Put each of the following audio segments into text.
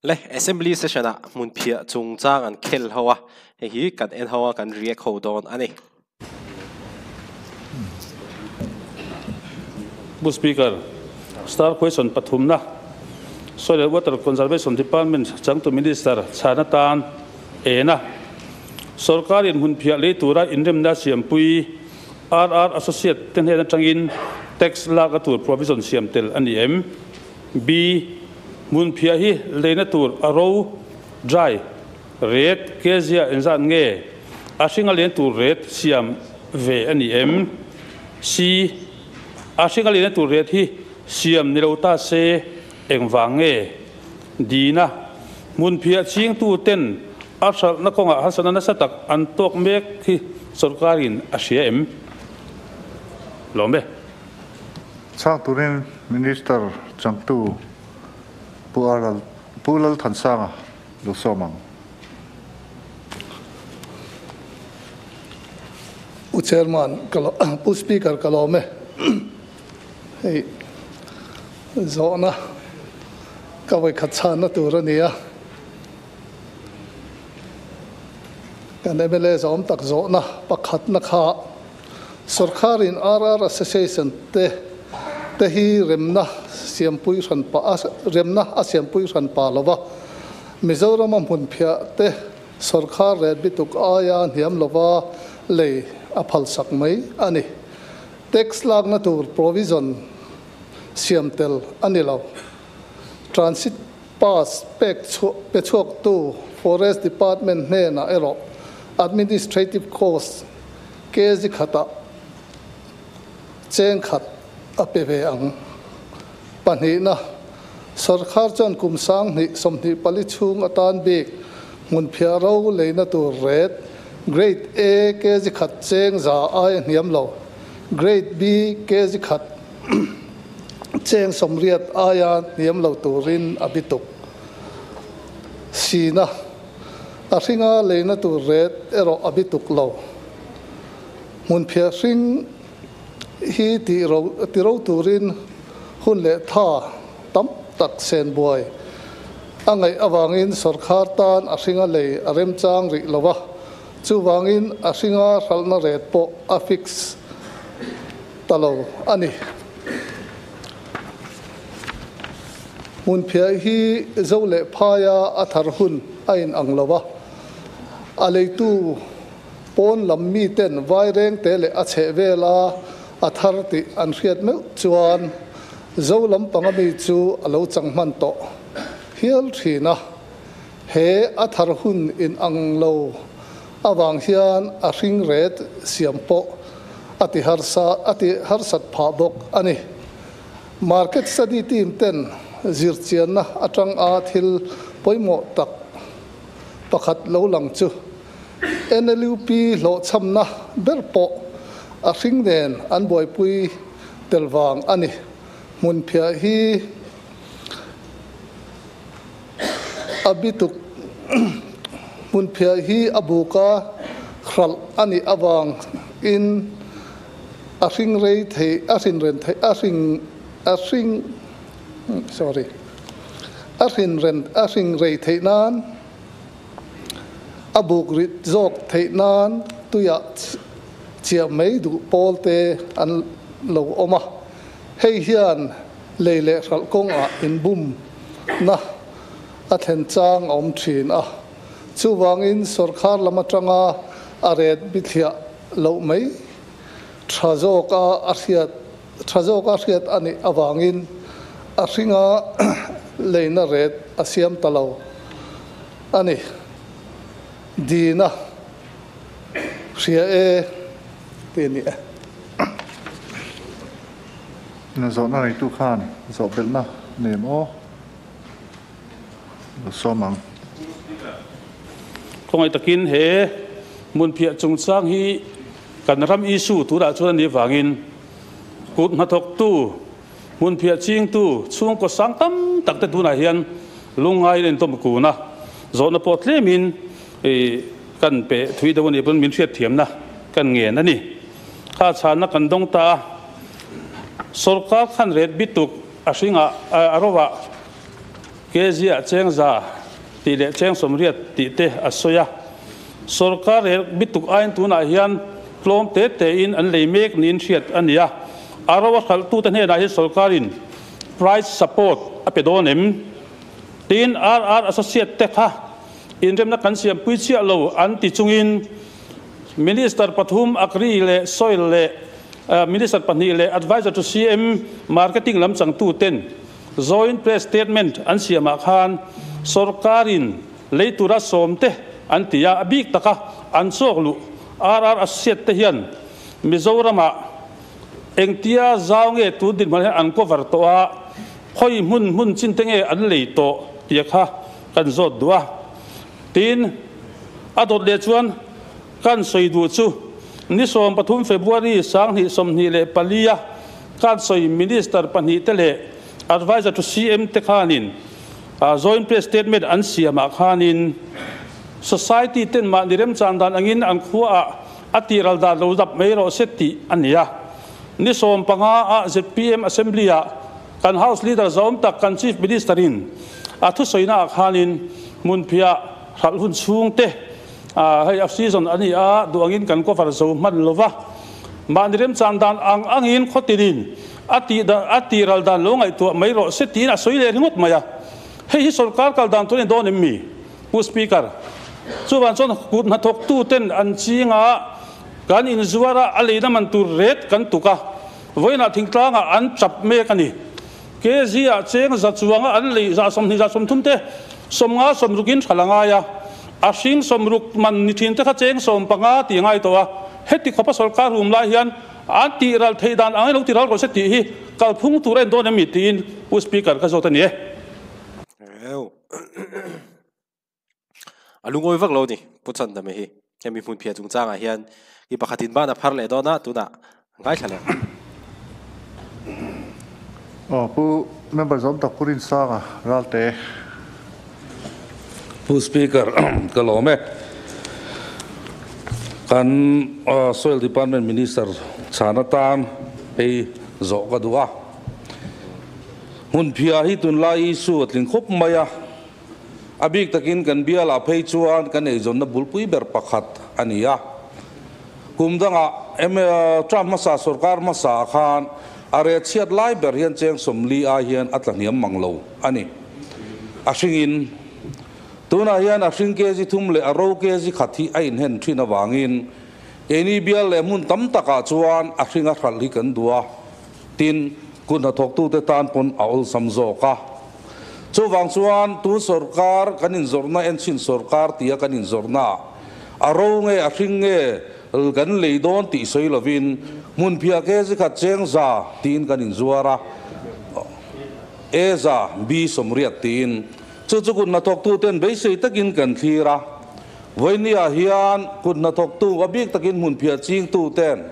Le Assembly session ah hmunphiah chungchang an khel ho a, hei hi kan en ho a kan react ho dawn a ni. Pu Speaker, Star Question pathumna Soil and Water Conservation Department changtu Minister chhan atan en a. Sorkarin hmunphiah lei tura inremna siampui RR Associate te hnen atangin tax lak a tur provision siam tel a ni em? B. Hmunphiah hi leina tur a ro, dry, ret, kezia engzat nge a hringa len tur ret siam ve a ni em? C. A hringa lena tur ret hi siam ni lo ta se engvang nge? D. Na hmunphiah chingtu ten a hralhna kawngah harsatna nasa tak an tawk mek hi sawrkarin a hria em? Lawm e. Chhang turin Minister changtu Pu Aral Pu Lalthansanga lo sawm ang. Pu Chairman ka lo Pu Speaker ka lawm e. Hei zawhna ka vawikhat chhanna tur a ni a. Kan mla zawm tak zawhna pakhatna kha Sorkharin RR Association te te hi remna siampui hran pa a remna a siampui hran pa lova, Mizorama hmunphiah te sorkhar ret bituk aia hniam lova lei a phalsak mai a ni. Tax lakna tur provision siam tel a ni lo. Transit pass pek chhuah pe chhuaktu Forest Department hnenah erawh administrative cost kg khatah cheng khat a pe ve ang. Pahnihna, Sorkar chuan kum 2024 chhung atan bik hmunphiah ro leina tur ret Grade A kg khat cheng za aia hniam lo, Grade B kg khat cheng 80 aia hniam lo turin a bituk. Sina, A hringa leina tur ret erawh a bituk lo. Hmunphiah hring hi tih ro ti ro turin hun leh tha tam tak sen buai a ngaih avangin sorkar tan a hringa lei a remchang rih lo a, chuvangin a hringa hralhna ret pawh a fix ta lo a ni. Hmunphiah hi zo leh phaia a thar hun a inang lo a, a leitu Pawn lam miten vairengte leh a chheh vela a thar tih an hriat meuh chuan Zo lampanga mi chu a lo chang hman tawh hial thin a. He a thar hun in ang lo avang hian a hring ret siam pawh a ti harsa a ti harsat phah bawk a ni. Market study team ten zirchianna atang a thil pawimawh tak pakhat lo lang chu NLUP hlawhchhamna ber pawh a hring nen an buaipui tel vang a ni. Hmunphiah hi a bituk Hmunphiah hi a buka hralh a nih avangin a hring rei thei a hrin ren thei a hring a hring sorry a hrin ren a hring rei theih nan A buk rit zawk theih nan tuiah chiah mai duh pawl te an lo awm a, hei hian lei leh hralh kawngah inbumna a thlen chang a awm thin a. Chuvangin sorkar lam atanga a ret bithliah loh mai tha zawka a hriat tha zawka hriat a nih avangin a hringa leina ret a siam ta lo a ni. Dina hria e ti a ni e. Zawhna neitu khan zawh belhna nem aw lo sawm ang. Khawngaih takin he hmunphiah chungchang hi kan ram issue turah chuan a nih vangin kut hnathawktu, hmunphiah chingtu chhungkaw sang tam tak te tunah hian lungngai in tawm kun a, zawhna pawh tlemin kan pe thui deuh a nih pawn min hriatthiamna kan ngen a ni. Kha chhanna kan dawng ta a, sorkar khan ret bituk a hringah a rovah. Kg ah cheng za tih leh cheng 80 tih te a sawi a. Sorkar rel bituk aiin tunah hian tlawm te tein an lei mek niin hriat a ni a. A ro a hralhtute hnenah hian sorkarin price support a pe dawn em? Tin, RR Associate te kha inremna kan siampui chiah lo an ti chungin Minister pathum Agri leh Soil leh Minister pahnih leh Adviser to CM Marketing lam changtuten Joint Press Statement an siamah khan sorkarin lei tura sawmte an ti a, a bik taka an chawk luh RR Associate te hian Mizoramah engtia zau nge tun dinhmun hian an cover tawh a, khawi hmun hmun chin te nge an lei tawh tia kha kan zawt duh a. Tin, a dawt leh chuan kan sawi duh chu ni 13 February 2024 a kan sawi Minister pahnih te leh Adviser to CM te khanin Joint Press Statement an siamah khanin Society ten mahni remchan dan angin an khuaah a tihral dan lo dap mai rawh se tih a ni a. Ni 15 a zpm Assembly ah kan House Leader zawm tak kan Chief Minister in a thusawiina ah khanin hmunphiah hralh hun chhung te hei a season a ni a, duh angin kan cover zo hman lo va. Mahni remchan dan ang angin khawtinin a tih a tihral dan lo ngaihtuah mai rawh se tiin a sawi leh ringawt mai a. Hei hi sorkar kal dan tur a ni dawn em mi? Pu Speaker, chuvang chuan kut hnathawktu ten an chinga kan inzuar a, a leina man tur ret kan tuk a, vawiinah thingtlangah an chap mek a ni. Kg ah cheng za chuanga an lei za 20 za 30 te 50 60in tha la ngai a, a hring 60 man ni thin te kha cheng 15 tih ngai tawh a, heti khawpa sorkar rum lai hian an tih ral theih dan ang in lo ti ral rawh se tih hi kalphung tur a en dawn em mi tiin Pu Speaker ka zawt a ni e. A lungawi vak lo ni Pu Chandame hi hemi hmunphiah chungchangah hian mi pakhatin ban a phar leh dawn a, tunah ngaithla leh. Aw Pu Member zawm tak Pu Rinsanga Ralte. Pu Speaker ka lawm e. Kan Soil Department Minister chhan atan hei zawh ka duh a. Hmunphiah hi tunlai issue a tling khawp mai a, a bik takin kan bialah phei chuan kan eizawnna bulpui ber pakhat a ni a. Kum dangah Trump hmasa sorkar hmasa ah khan a reh chhiat lai ber hian cheng 40 ai hian a tla hniam mang lo a ni. A hringin tunah hian a hring kg 3 leh a ro kg 1 hi a inhen thin avangin keini bial leh hmun tam takah chuan a hring a hralh hi kan duh a. Tin, kut hnathawktute tan pawn a awlsam zawk a. Chuvang chuan tun sorkar kan inzawrhna enchhin sorkar tia kan inzawrhnaah a ro nge a hring nge kan lei dawn tih sawi lovin hmunphiah kg 1 cheng za tiin kan inzuar a, A za, B 80 tiin. Chu chu kut hnathawktuten beisei takin kan thlir a. Vawinia hian kut hnathawktu a bik takin hmunphiah chingtuten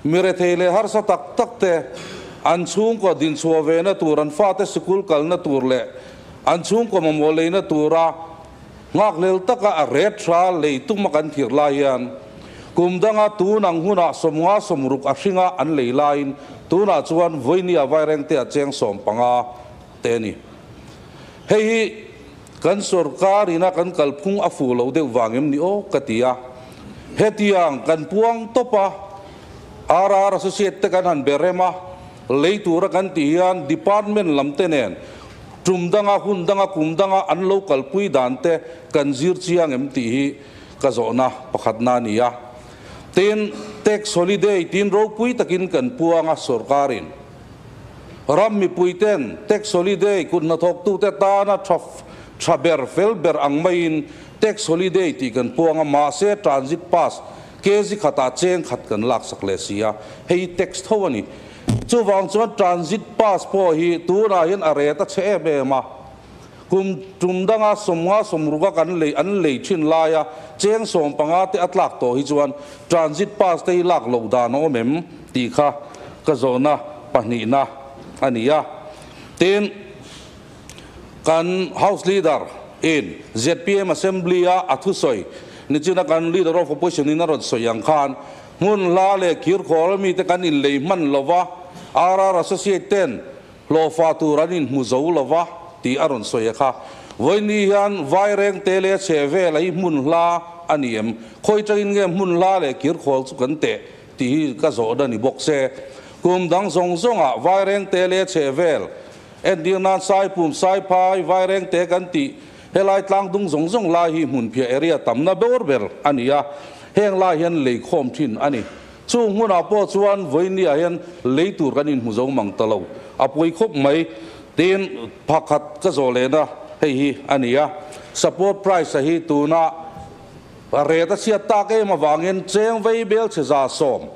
Mi rethei leh harsa tak tak te, an chhungkaw dinchhuah ve na tur, an fate sikul kalna tur leh an chhungkaw mamawh leina tura nghakhlel taka a ret hra lei tuma kan thir lai hian kum danga tun ang hunah 50 60 a hringa an lei laiin tunah chuan vawinia vairengte a cheng 15 te a ni. Hei hi kan sorkar ina kan kalphung a fuh lo deuh vang em ni aw ka ti a. Hetiang kan puang tawp a, RR Associate te kan han be rem a, lei tura kan tih hian department lam te nen tum danga hun danga kum danga an lo kalpui dan te kan zir chiang em tih hi ka zawhna pakhatna a ni a. Tin, tax holiday tin ropui takin kan puang a sorkarin. Ram mipuiten tax holiday kut hnathawktute tana tha tha ber fel ber ang maiin tax holiday tih kan puang a, mahse transit pass kg khatah cheng khat kan laksak leh si a, hei hi tax tho a ni. Chuvang chuan transit pass pawh hi tunah hian a ret a chhe em em a, kum tum danga 50 60 kan lei an lei thin laia cheng 15 te a tlak tawh hi chuan transit pass te hi lak loh dan a awm em tih kha ka zawhna pahnihna a ni a. Tin, kan House Leader in zpm Assembly a a thusawi nichina kan Leader of Opposition in a rawn sawi ang khan hmun hla leh khirkhawl mite kan inlei hman lova, RR Associate ten hlawhfa tur an inhmu zo lova. tih a rawn sawi a kha. Vawiini hian Vairengte leh a chheh vel a hi hmun hla a ni em? Khawi tangin nge hmun hla leh kirkhawl chu kan teh tih hi ka zawhna ni bawk se. Kum dang zawng zawngah Vairengte leh a chheh vel entir nan Saipum, Saiphai, Vairengte kan tih helai tlangdung zawng zawng lai hi hmunphiah area tamna ber ber a ni a, heng lai hian lei khawm thin a ni. Chung hmunah pawh chuan vawinia hian lei tur kan inhmu zo mang ta lo, a pawi khawp mai. Tin, pakhat ka zawh lehna hei hi a ni a, support price a hi tuna rate a chhiat tak em avangin cheng vei bel chhe 110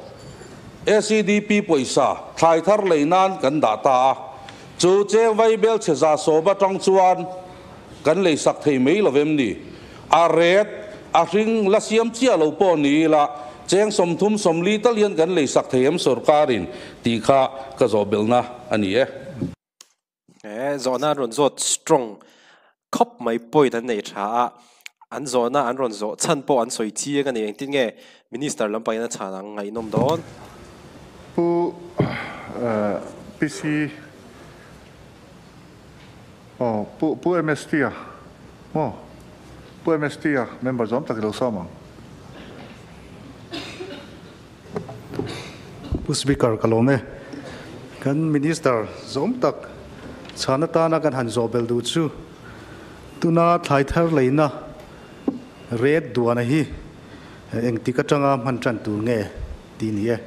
ACDP pawisa thlai thar lei nan kan dah ta a, chu cheng vei bel chhe 110 atang chuan kan lei sak thei mai lo em ni? A rate a hring la siam chiah lo pawh ni ila cheng 30 40 tal hian kan lei sak thei em sorkarin tih kha ka zawh belhna a ni e. He zawhna an rawn zawt strong khawp mai point an nei tha a, an zawhna an rawn zawh chhan pawh an sawi chiang a ni. Engtin nge Minister lampangin a chhan ang ngaihnawm dawn? Pu PC Aw Pu Pu MST a maw Pu MST a member zawm tak i lo sawm ang. Pu Speaker ka lawm e. Kan Minister zawm tak chhan atana kan han zawh belh duh chu tuna thlai thar leina rate duana hi engtik atanga hman tan tur nge tih ni e,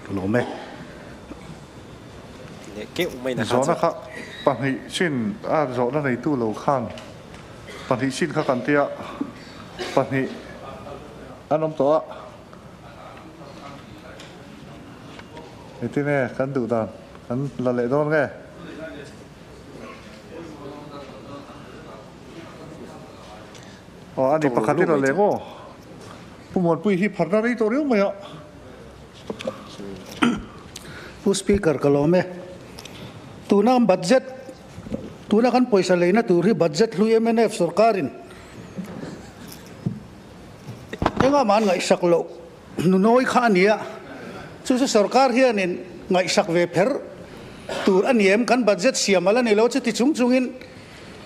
ka lawm e. Leh keuh mai na kha Zawhna kha pahnih chin a zawhna neitu lo khan pahnih chin kha kan tia pahnih an awm tawh a. Engtin nge kan duh dan kan la leh dawn nge? Aw a ni pakhat i la leh maw? Pu Muanpui hi pharna rei tawh riau mai a. Pu Speaker ka lawm e. Tuna budget, tuna kan pawisa leina tur hi budget hlui mnf sorkarin engah mah an ngaihsak loh nunawi kha a ni a. Chu chu sorkar hianin ngaihsak ve pher tur a ni em? Kan budget siam ala ni lo chuti chung chungin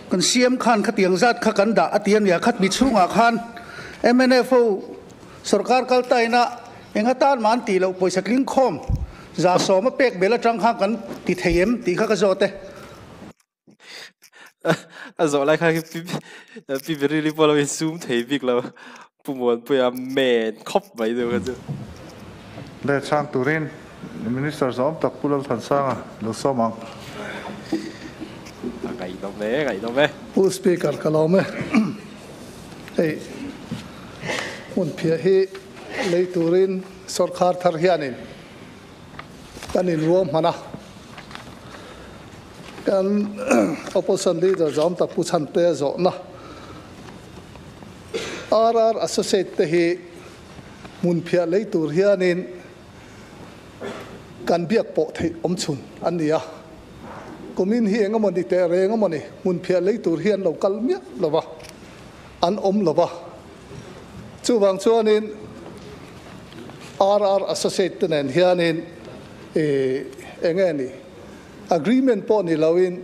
Kan CM khan khatiang zat kha kan dah a ti a nia, khatmi chhungah khan mnf ho sorkar kal taina eng atan mah an tih loh pawisa tling khawm 110 a pek bel atang khan kan ti thei em tih kha ka zawt e. A zawh lai khan Pi Berili pawh lo insum thei bik lo, Pu Muanpuia men khawp mai deuh kha chu. Le chhang turin Minister zawm tak Pu Lalthansanga lo sawm ang. A ngaihnawm e, ngaihnawm e. Pu Speaker ka lawm e. Hei hmunphiah hi lei turin sorkar thar hianin kan inruahman a. Kan Opposition Leader zawm tak Pu Chhantea zawhna RR Associate te hi hmunphiah lei tur hianin kan biak pawh theih awm chhun an ni a. Kumin hi eng emaw ni teh reng emaw ni hmunphiah lei tur hi an lo kal miah lo va, an awm lo va. Chuvang chuanin RR Associate te nen hianin eng nge ni agreement pawh ni loin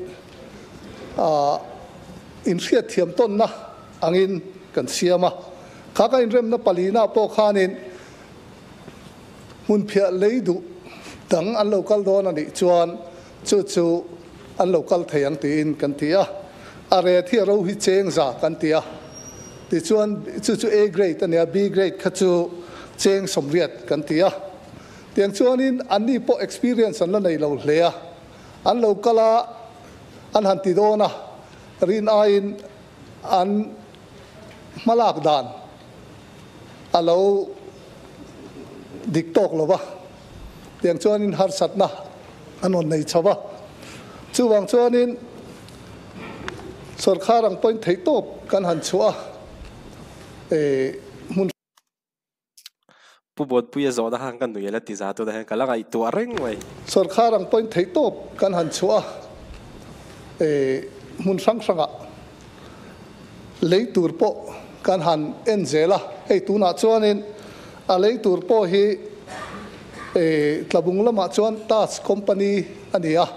inhriat thiam tawnna angin kan siam a. Kha ka inremna palina pawh khanin hmunphiah lei duh dang an lo kal dawn a nih chuan chu chu an lo kal thei ang tiin kan ti a. A ret hi a ro hi cheng za kan ti a. Tichuan chu chu A grade a nia, B grade kha chu cheng 80 kan ti a. Tiang chuanin anni pawh experience an la nei lo hle a. An lo kal a, an han ti dawn a, rin aiin an hmalak dan a lo dik tawk lo va. Tiang chuanin harsatna an rawn nei chho va. Chuvang chuanin sorkar ang pawhin theih tawp kan han chhuah a, hmun Pu Buanpuia zawhna khan ka nui a la ti za tunah hian ka la ngaihtuah reng mai. Sorkar ang pawhin theih tawp kan han chhuah a, hmun hrang hrangah lei tur pawh kan han en zel a. Hei tunah chuanin a lei tur pawh hi Tlabung lamah chuan Taj Company a ni a,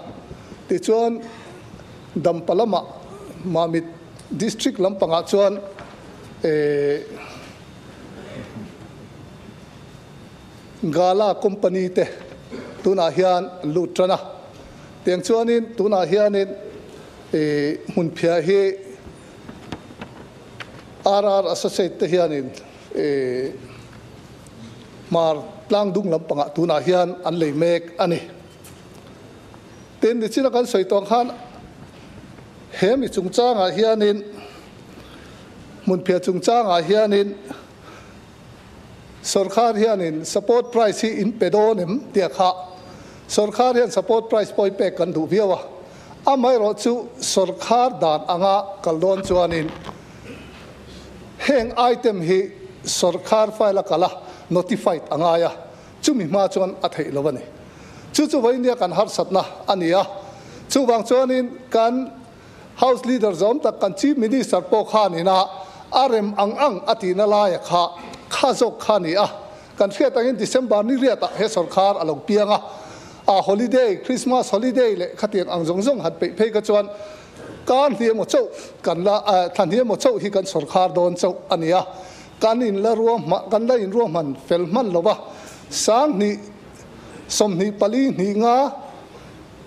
tichuan Dampa lamah. Mamit District lampangah chuan Gala company te tunah hian an lut tan a. Tiang chuanin tunah hianin hmunphiah hi RR Associate te hianin Hmar tlangdung lampangah tunah hian an lei mek a ni. Tin, nichina kan sawi tawh ang khan he mi chungchangah hianin hmunphiah chungchangah hianin Sorkar hianin support price hi in pe dawn em tia kha sorkar hian support price pawh i pek kan duh viau a, amaherawhchu sorkar dan anga kal dawn chuanin heng item hi sorkar file a kal a, notified a ngai a, chumi hma chuan a theih lo a ni. Chu chu vawinia kan harsatna a ni a, chuvang chuanin kan House Leader zawm tak kan Chief Minister pawh khanin a a rem ang ang a tihna laia kha kha zawk kha a ni a. Kan hriat angin December ni riatah he sorkar a lo piang a, a holiday, Christmas holiday leh khatiang ang zawng zawng han peih phei kha chuan kar hnih emaw chauh kan la thla hnih emaw chauh hi kan sorkar dawn chauh a ni a. Kan in la ruahman kan la inruahman fel hman lo va, 2024 hnih nga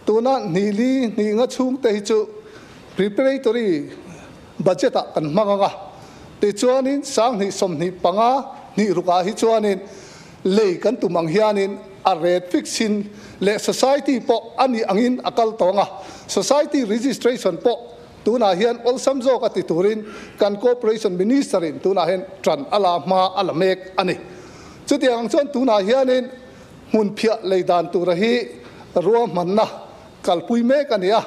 Tuna hnih li hnih nga chhungte hi chu preparatory budget ah kan hmang ang a, tichuanin 2025 hnih rukah hi chuanin lei kan tum ang hianin a rate fix in leh society pawh a nih angin a kal tawng a, society registration pawh tunah hian awlsam zawk a ti turin kan cooperation minister in tunah hian tan a la hma a la mek a ni. Chutiang ang chuan tunah hianin Hmunphiah lei dan tura hi ruahmanna kalpui mek a ni a,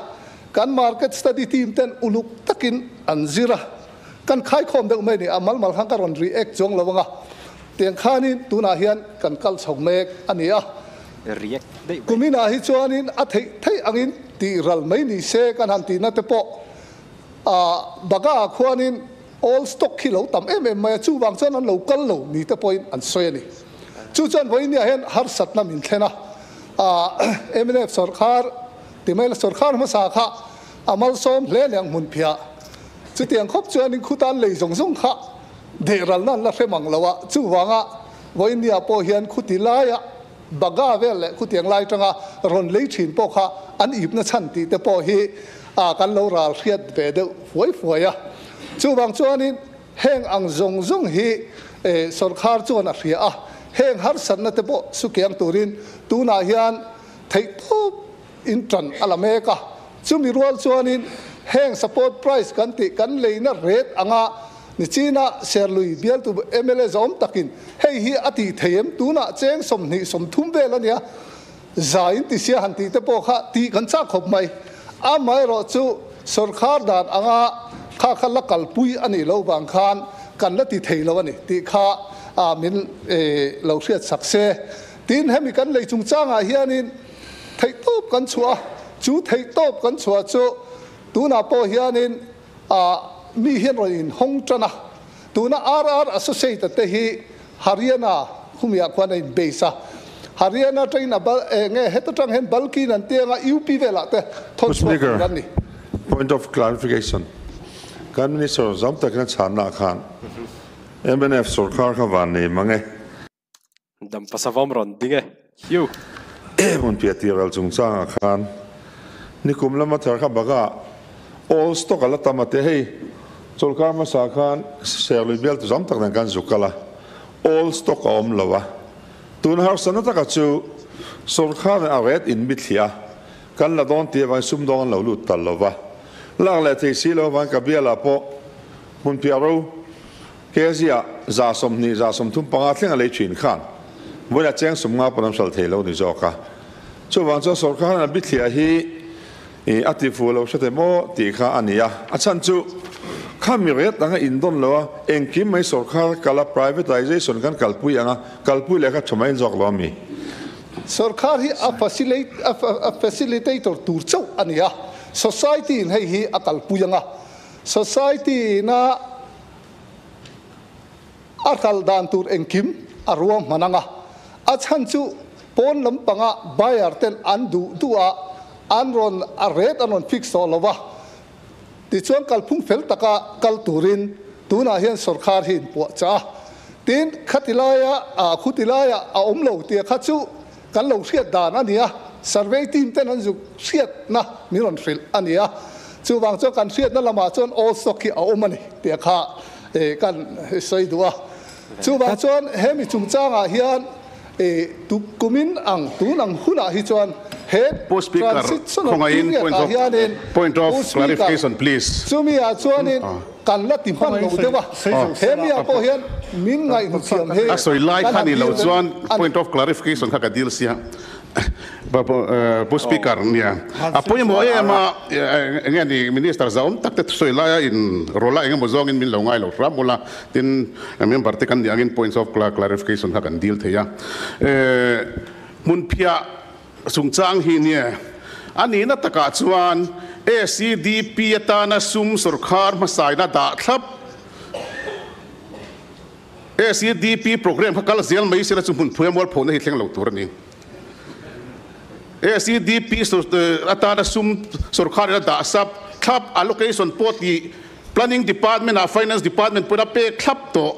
kan market study team ten uluk takin an zir a, kan khaikhawm deuh mai a ni, a mal mal khan ka rawn react chuang lo anga, tiang khanin tunah hian kan kal chho mek a ni a. React daih mai. Kuminah hi chuanin a theih theih angin tih ral mai ni se kan han tihna te pawh a baga ah khuanin Old stock khi lo tam em em mai a, chuvang chuan an lo kal lo ni te pawhin an sawi a ni. Chu chuan vawinia hian harsatna min thlen a, mnf sawrkhar ti mai la sawrkhar hmasa kha a malsawm hle aniang hmunphiah. Chutiang khawp chuanin khutan lei zawng zawng kha dehralna an la hre mang lo a, chuvanga vawinia pawh hian khuti laia baga vel leh khutiang lai tanga rawn lei thin pawh kha an ipna chhan tih te pawh hi kan lo ral hriat ve deuh fuai fuai a. Chuvang chuanin heng ang zawng zawng hi sorkar chuan a hria a, heng harsatna te pawh sukiang turin tunah hian theihtawp in tan a la mek a. Chumi rual chuanin heng support price kan tih kan leina rate anga Nichina Serlui bialtu mla zawm takin hei hi a tih thei em? Tunah cheng 20, 30 vel a nia, za in ti sia han tih te pawh kha tih kan chak khawp mai. Amaherawh chu sorkar dan anga kha kha la kalpui a nih loh vang khan kan la ti thei lo a ni tih kha min lo hriat sak se. Tin, hemi kan lei chungchangah hianin theihtawp kan chhuah a, chu theihtawp kan chhuah chu tunah pawh hianin A mi hian rawn inhawng tan a, tuna RR Associate te hi Haryana khumiah khuan a in base a, Haryana atangin a bal eh nge heta tang hian Balkin an ti anga UP velah te thawn chhuak tur an ni. Point of clarification, Kan Minister zam takin a chhanna ah khan mnf sorkar kha van nei mang e. Dam pasavam rawn ding e. Hiu. Hmunphiah tih ral chungchangah khan nikum lama thar kha bakah all stock a la tam a te hei chawlhkar hmasa khan Serlui bial tu zam tak nen khan zuk kal a all stock a awm lo a tun harsatna taka chu sawrkharin a ret in mithliah a kan la dawn tih avangin sumdawng an lo lut tal lo va lak leh thei si lo avangin ka bialah pawh Hmunphiah ro Kezia 120, 135 thleng a lei thin khan vawiin a cheng 50 pawn an hral thei lo ni zawk a. Chuvang chuan sorkar hian a bithliah hi a ti fuh lo hre thei maw tih kha a ni a. A chhan chu kha mi ret anga indawn lo a, engkim mai sorkar kal a privatization kan kalpui ang a, kalpui leh kha tha mai zawk lo a mi. Sorkar hi a facilitator tur chauh a ni a, society in hei hi a kalpui ang a, society ina A kal dan tur engkim a ruahman ang a, a chhan chu pawn lampanga buyer ten an duh duh a, an rawn a rate an rawn fix tawh lo va, Tichuan kalphung fel taka kal turin tunah hian sorkar hi inpuahchah a. Tin, khati laia khuti laia a awm lo tia kha chu kan lo hriat dan a ni a, survey team ten an zuk hriatna min rawn hrilh a ni a. Chuvang chuan kan hriatna lamah chuan old stock hi a awm a ni tia kha kan sawi duh a. Chuvang chuan hemi chungchangah hian Kumin ang tun ang hunah hi chuan he Pu Speaker, transitional khawngaihin period point ah of hianin point of Pu Speaker clarification please. chumi ah chuanin kan la ti hman lo deuh a, he mi ah pawh hian min ngaihnu thiam hi A sawi lai kan kha han ni lo dil chuan vek a ni. point of clarification kha ka dil sia. Pu Speaker, nia a pawimawh em a, enge ni Minister zahawm tak te thusawi laia in rawla engemaw zawngin min lo ngai lo hram ula, tin member te kan nih angin points of clarification kha kan dil thei a. Hmunphiah chungchang hi nia a nihna takah chuan ACDP atana sum sawrkhar hmasaina dah thlap, ACDP programme kha kal zel mai sela chu hmun phuia mualphona hi thleng lo tur a ni. ACDP atana sum sorkharin a dah sap thlap allocation pawh tih Planning Department ah Finance Department pawhin a pek thlap tawh.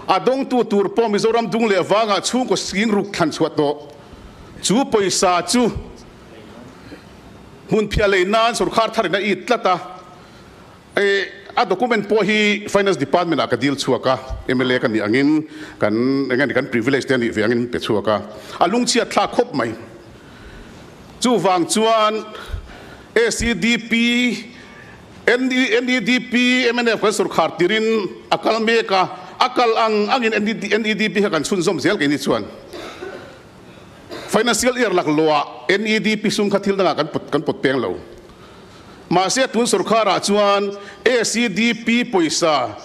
A dawngtu tur pawh Mizoram dung leh vangah chhungkaw sing ruk thlan chhuah tawh. Chu pawisa chu hmunphiah lei nan sorkhar tharin a it tlat a. A document pawh hi Finance Department ah ka deal chhuak a, mla ka nih angin kan eng nge kan privilege te a nih ve angin pe chhuak a, a lungchhiat thlak khawp mai. Chuvang chuan ACDP, NEDP, mnf kan sorkhar tirin a kal mek a, a kal ang angin NEDP kha kan chhunzawm zel keini chuan. Financial year laklawh ah NEDP sum kha thil dangah kan kan pawt peng lo. Mahse tun sorkharah chuan ACDP pawisa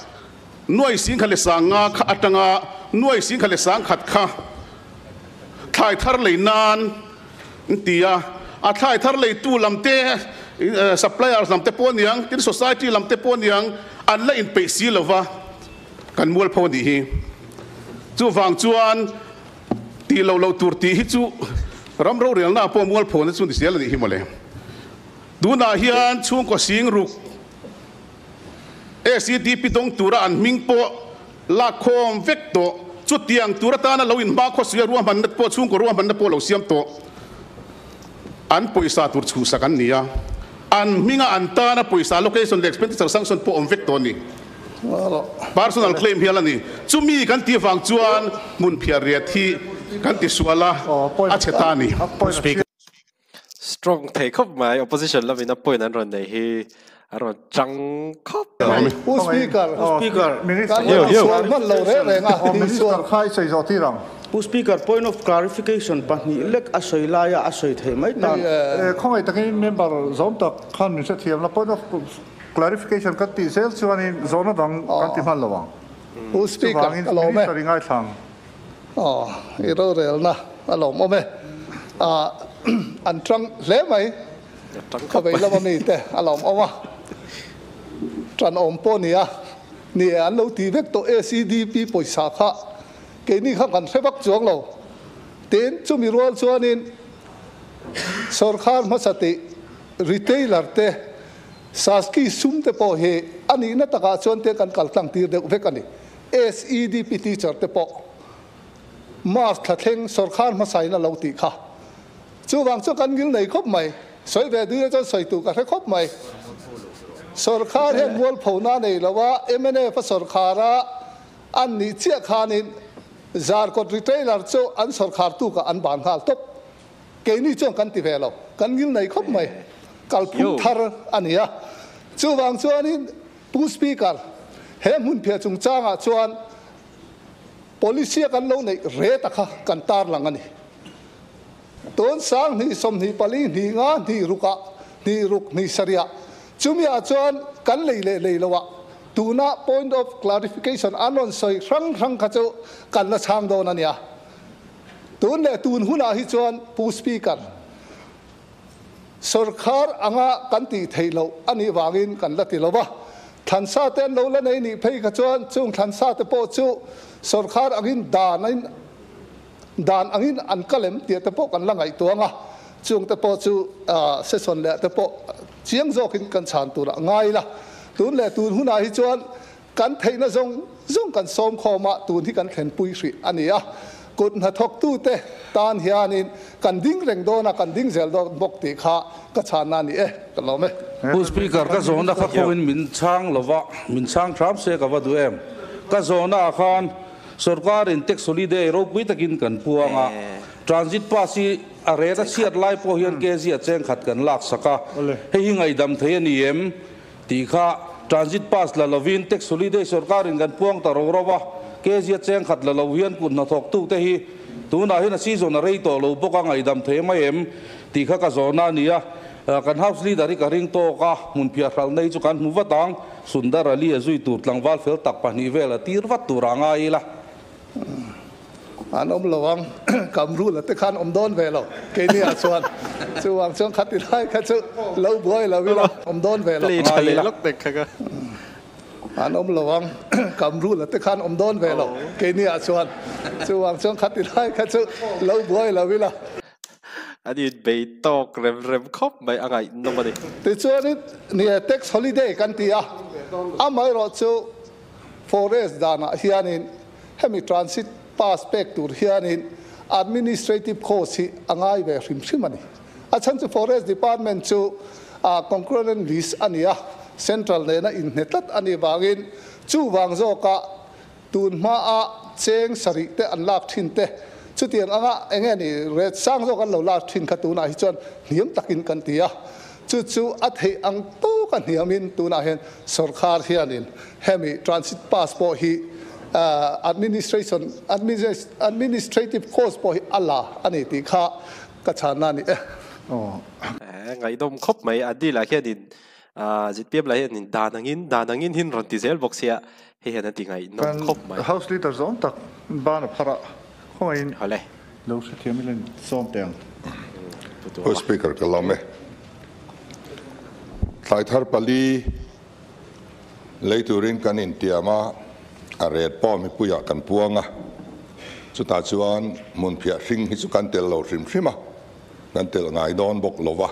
nuai singkha leh sanga kha atanga nuai singkha leh sangkhat kha thlai thar lei nan an ti a, a thlai thar leitu lam te suppliers lam te pawh aniang, tin society lam te pawh aniang an la inpeih si lova kan mualpho a nih hi. Chuvang chuan tih loh loh tur tih hi chu ram rorelna pawh mualphona chu ni zel a nih hi mawle. Tunah hian chhungkaw sing ruk ACDP dawng tura an hming pawh lak khawm vek tawh. Chutiang tur atana lo inhma khawsuia ruahmanna pawh chhungkaw ruahmanna pawh lo siam tawh. An pawisa tur chhuhsak an ni a, an hminga an tana pawisa allocation leh expenditure sanction pawh awm vek tawh a ni. Personal claim hial a ni. Chumi kan tih avang chuan hmunphiah riat hi kan tisual a, a chhe ta a ni. Strong thei khawp mai, opposition lamin a point an rawn nei hi an rawn chang khawp mai. Pu Speaker, kan rawn tisual hman lo reng reng a, tisual. Pu Speaker, point of clarification pahnih lek a sawi laia a sawi theih mai tan. Khawngaih takin member zawm tak khan min hrethiam la, point of clarification kan tih zel chuanin zawhna dang kan ti hman lo ang. Pu Speaker, Chuvangin ka lawm e. Minister i ngaithlang. Aw, i rorelna a lawmawm e. An tang hle mai. Ka vei lama mite a lawmawm a. Tanawm pawh nia, ni e an lo ti vek tawh ACDP pawisa kha keini kha kan hre vak chuang lo. Tin, chumi rual chuanin sawrkhar hmasa tih retailer te Saski sum te pawh hi a nihna takah chuan te kan kal tlang tir deuh vek a ni. SEDP teacher te pawh March thla thleng sawrkhar hmasain a lo tih kha. Chuvang chu kan ngil nei khawp mai. Sawi ve duhna chuan sawi tur ka hre khawp mai. Sawrkhar hian mualphona a nei lo a, mnf a sawrkhar a an nih chiah khanin Zarkawt retailer chu an sawrkhar tukah an ban nghal tawp. Keini chuan kan ti ve lo. Kan ngil nei khawp mai. Kalphung thar a ni a. Chuvang chuanin Pu Speaker, he hmunphiah chungchangah chuan policy a kan lo neih re ta kha kan tarlang a ni. Tun sang hnih 24 hnih nga hnih rukah hnih ruk hnih sarihah chumiah chuan kan lei leh lei loah tuna point of clarification an rawn sawi hrang hrang kha chu kan la chhang dawn a nia. Tun leh tun hunah hi chuan Pu Speaker, Sawrkhar anga kan tih theih loh a nih vangin kan la ti lo va, thlansa te an lo la nei nih phei kha chuan chung thlansa te pawh chu sawrkhar angin dan in dan angin an kal em tih te pawh kan la ngaihtuang a, chung te pawh chu session leh te pawh Chiang zawkin kan chhan turah ngai ila, tun leh tun hunah hi chuan kan theihna zawng zawng kan sawm khawm a, tun hi kan thlenpui hrih a ni a. Kut hnathawktute tan hianin kan ding reng dawn a, kan ding zel dawn bawk tih kha ka chhanna a ni e, ka lawm e. Pu Speaker, ka zawhna kha khawin min chhang lova, min chhang hram se ka va duh em? Ka zawhnaah khan sorkarin tax holiday ropui takin kan puang a, transit pass hi a ret a chhiat lai pawh hian kg a cheng khat kan laksak a, hei hi ngaihdam thei a ni em? Tih kha transit pass la lovin tax holiday sorkarin kan puang ta ro ro a, kg a cheng khat la lo hian kut hnathawktute hi tunah hian a season a rei tawh lo bawk a, ngaihdam thei mai em? Tih kha ka zawhna a ni a, kan house leader hi ka ring tawk a, hmunphiah hralh nei chu kan hmu vat ang, Sundar Ali a zui tur tlangval fel tak pahnih vel a tir vat tur a ngai ila. An awm lo ang, Kamrula te khan awm dawn ve lo, keini ah chuan chuvang chuan khati lai kha chu lo buai lo ila awm dawn ve lo ngai ila. An awm lo ang, Kamrula te khan awm dawn ve lo, keini ah chuan chuvang chuan khati lai kha chu lo buai lo ila. An inbei tawk rem rem khawp mai a ngaihnawm a ni. Tichuanin, ni e, tax holiday kan ti a, amaherawh chu forest danah hianin hemi transit pass pek tur hianin administrative cost hi a ngai ve hrim hrim a ni. A chhan chu forest department chu concurrent list a ni a, central nena inhne tlat a nih vangin chuvang zawkah Tun hmaa cheng sarih te an lak thin te, chutiang anga eng nge ni ret sang zawk an lo lak thin kha tunah hi chuan hniam takin kan ti a, chu chu a theih ang tawka hniamin tunah hian sorkar hianin hemi transit pass pawh hi administration administrative cost pawh hi a la a ni tih kha ka chhanna a ni e. Ngaihdawm khawp mai, a deal ah hianin ZPM lah hian in dan angin dan angin hin rawn ti zel bawk sia, hei hian a ti ngaihnawm khawp mai. Kan House Leader zawng tak ban a phar a, khawngaihin lo hrethiam ila in sawm teh ang. Pu Speaker ka lawm e. Thlai thar pali lei turin kan intiam a, a ret pawh mipuiah kan puang a, chutah chuan hmunphiah hring hi chu kan tel lo hrim hrim a, kan tel ngai dawn bawk lo va.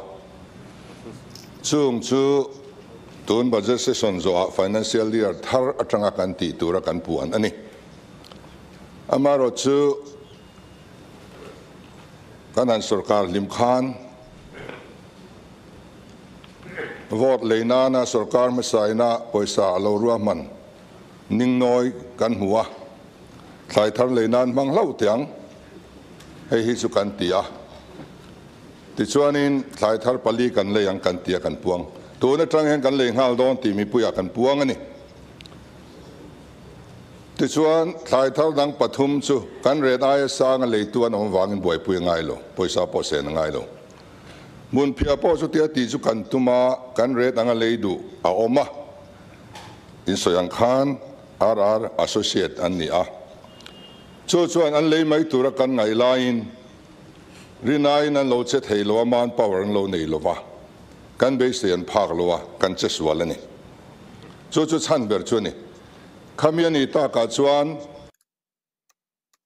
Chung chu tun budget session zawhah financial year thar atanga kan tih tura kan puan a ni. Amaherawh chu kan han sorkar hlim khan vote lei nana sorkar hmasaina pawisa a lo ruahman ningnawi kan hmu a, thlai thar lei nan hmang hlauh teh ang, hei hi chu kan ti a. Tichuanin thlai thar pali kan lei ang kan tia kan puang. Tun atang hian kan lei nghal dawn tih mipuiah kan puang a ni. Tichuan thlai thar dang pathum chu kan ret aia sanga leitu an awm vangin buaipui a ngai lo, pawisa pawh sen a ngai lo. Hmunphiah pawh chutia tih chu kan tum a, kan ret anga lei duh a awm a. Insawi ang khan RR Associate an ni a. Chu chuan an lei mai tura kan ngaih laiin Rinaiin an lo che thei lo a, man power an lo nei lo va, kan beisei an phak lo a, kan che sual a ni. Chu chu chhan ber chu a ni. Khami a nih takah chuan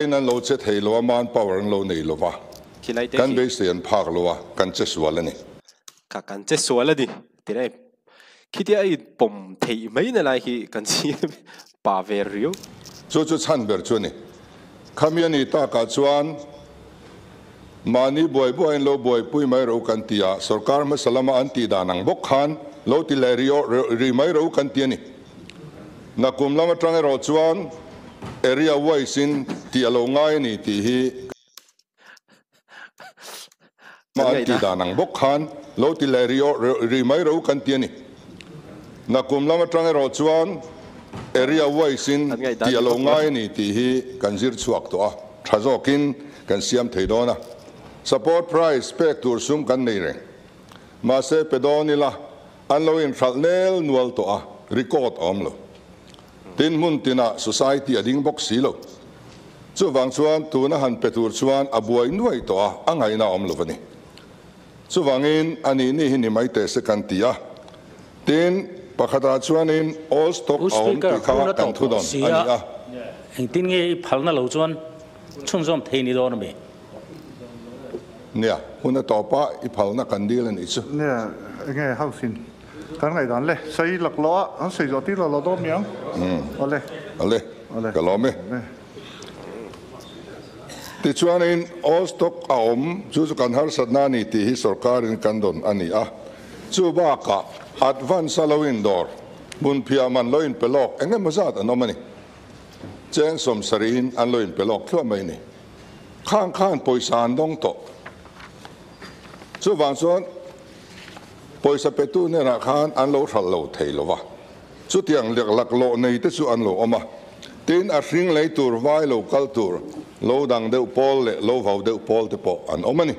in an lo che thei lo a, man power an lo nei lo va, kan beisei an phak lo a, kan che sual a ni. Kha kan che sual a ni ti reng. Khitia a inpawm theih mai na lai hi kan chhim pa ve riau. Chu chu chhan ber chu a ni. Khami a nih takah chuan mahni buai buaiin lo buaipui mai ro kan ti a, sorkar hmasa lama an tih dan ang bawk khan lo ti leh rih mai ro kan ti a ni. Nakum lam atang erawh chuan area wise in tih a lo ngai a ni tih hi Mah an tih dan ang bawk khan lo ti leh rih mai ro kan ti a ni. Nakum lam atang erawh chuan area wise in tih a lo ngai a ni tih hi kan zir chhuak tawh a, tha zawkin kan siam thei dawn a. Support price pek tur sum kan nei reng. Mahse pe dawn ila an lo inhralh nel nual tawh a, record a awm lo. Tin hmun tinah society a ding bawk si lo. Chuvang chuan tuna han pe tur chuan a buai nuai tawh a, a ngaihna a awm lo a ni. Chuvangin a nih nih hi ni mai teh se kan ti a. Tin, pakhatah chuanin all stock Pu a awm Speaker, tih kha hun a kan tawp thu tawh dawn si a a. ni a. Engtin nge i phalna lo chuan chhunzawm thei ni dawn a mi? Nia, hun a tawp a, i phalna kan dil a nih chu. Nia. Enge house in kan ngai dan le sei lak lo a an sei zo ti lo lo do miang. Ole. Ale. Ka lawm e. Tichuanin all stock a awm chu chu kan harsatna a ni tih hi sorkarin kan dawn a ni a. Chu bakah advance a lo indawr, hmunphiah man lo inpe lawk eng emaw zat an awm a ni. Cheng sawmsarihin an lo inpe lawk thluah mai a ni. Khang khan pawisa an dawng tawh. Chuvang chuan pawisa petu hnenah khan an lo hralh lo thei lo va. Chutiang lek laklawh nei te chu an lo awm a. Tin, a hring lei tur, vai lo kal tur, lo dang deuh pawl leh lo vau deuh pawl te pawh an awm a ni.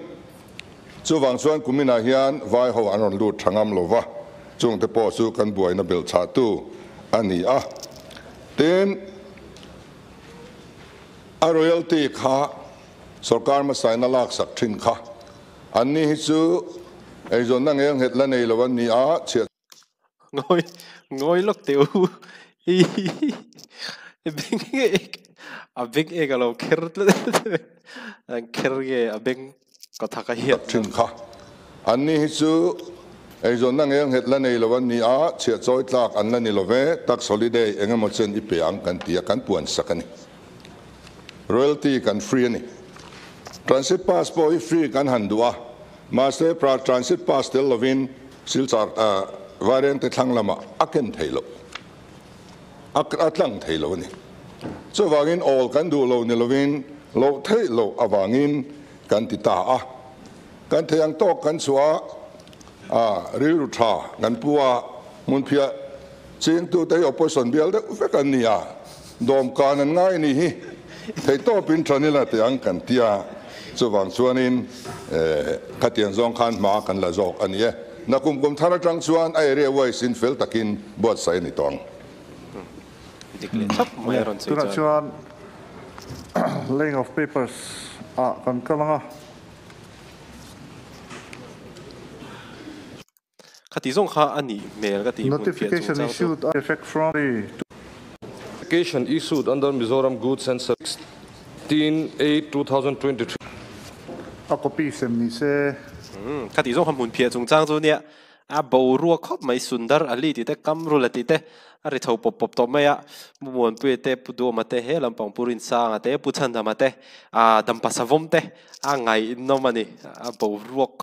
Chuvang chuan kuminah hian vai ho an rawn lut tha ngam lo va, chung te pawh chu kan buaina belh chhahtu a ni a. Tin, a royalty kha sorkar hmasain a laksak thin kha. Anni hi chu eizawnna ngelnghet la nei lo an ni a, chhiat. Ngawi ngawi lawk teh u i beng ek a beng ek a lo kher tlat an kher nge a beng ka thak a hiat thin kha. Anni hi chu eizawnna ngelnghet la nei lo an ni a, chhiah chawi tlak an la ni lo ve, tax holiday eng emaw chen i pe ang kan ti a, kan puan sak a ni. Royalty kan free a ni. Transit pass pawh hi free kan han duh a, mahse pra transit pass tel lovin Silchar variant te thlang lamah a ken thei loh, a tlang thei lo a ni. Chuvangin awl kan duh lo ni lovin loh theih loh avangin kan ti ta a. Kan thei ang tawk kan chhuah a, rilru tha kan pu a, hmunphiah chingtute hi opposition bial deuh vek an ni a, dawmkan an ngai ni hi theihtawpin than ila teh ang kan ti a, chuvang chuanin khatiang zawng khan hma kan la zawk a ni e. Nakum kum thar atang chuan a area wise in fel takin buatsaih a ni tawh ang. Dik leh thlap mai a rawn sawi Tunah chuan. chuan laying of papers ah kan kal ang a. Khati zawng kha a nih hmel ka tih hmun piah Notification chungchang chu. issued effect from the Notification issued under Mizoram Goods and Services 16 8 2023. A copy sem ni se. Khati zawng kha hmun phiah chungchang chu nia a boruak khawp mai Sundar Ali tih te Kamrula tih te a ri chho pawp pawp tawh mai a, Pu Muanpuia te Pu Duama te he lampang Pu Rinsanga te Pu Chhandama te Dampa Savawm te a ngaihnawm a ni a boruak.